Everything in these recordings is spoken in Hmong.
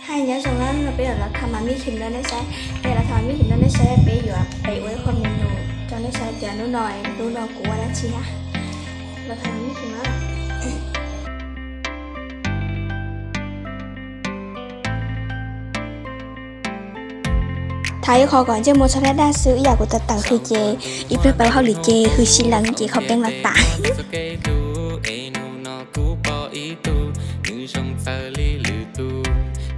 Hais nyob zoo na, hnub no peb yuav los thaij mas mij him rau nej saib, peb los thaij mas mij him rau nej saib, peb yuav pem ua ib qho menu rau nej saib tias hnub no, hnub no kuv ua dab tsi hab. Los thaij mas mij him na. Thaij ib qho kom ntsej muag txhob daj daj xwb, ib yam kuv tawm tawm hws ces ib pliag pab hauj lwm ces hws sib lees ces qhov peeb los tas. Kuv pom ib tug, nws zoo txawv li lwm tus,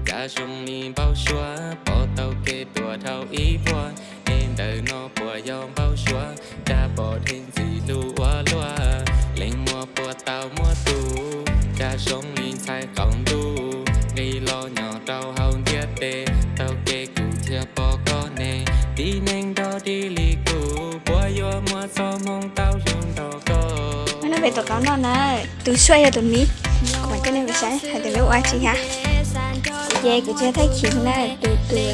cas zoo li npau suav, pom tau kev tuaj dhau ib vuag, es ntawm no puas yog npau suav, cas pom dheev ntxim hlub ua luaj, leej muag puas tau muaj tus, cas zoo li ntxhais qaum ntuj, nqis los nyob rau hauv ntiaj teb, tau kev kuv thiaj pom koj ne, tib neeg nrog dig li kuv, puas yuav muaj txoj hmoo tau zoo nrog koj. Hnub no peb tuav qaub noj na, tus suaj yog tus miv, kuv mam coj nej mus saib hais tias peb ua dab tsi hab. Kuv ces kuv tsis yog thaij khiv na, tus tus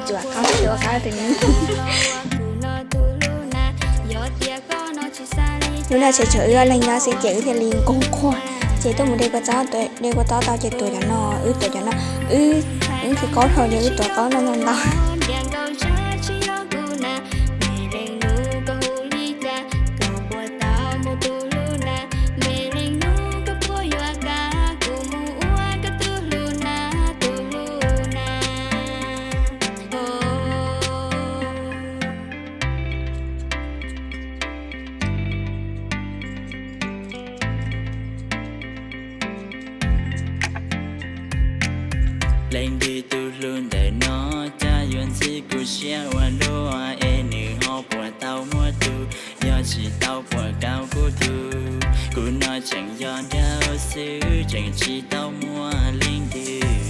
tsuav qaub tus ua qaub tus miv. Hnub no tseem tshuav wb ob leeg nyob xwb ces wb thiaj li nqug qhuag, ces tuaj mus de kua txob, de kua txob tau ces tuav cov no, wb tuav cov no, wb, wb nqhis qaub dhau li wb tuav qaub no ntau ntau. Leej twg tus hlub ntawm no, cas yuav ntxim kuv siab ua luaj, es nws ho puas tau muaj tus, yog tsis tau puas kav kuv tus. Kuv no tseem yog nraug xwb, tseem tsis tau muaj leej twg.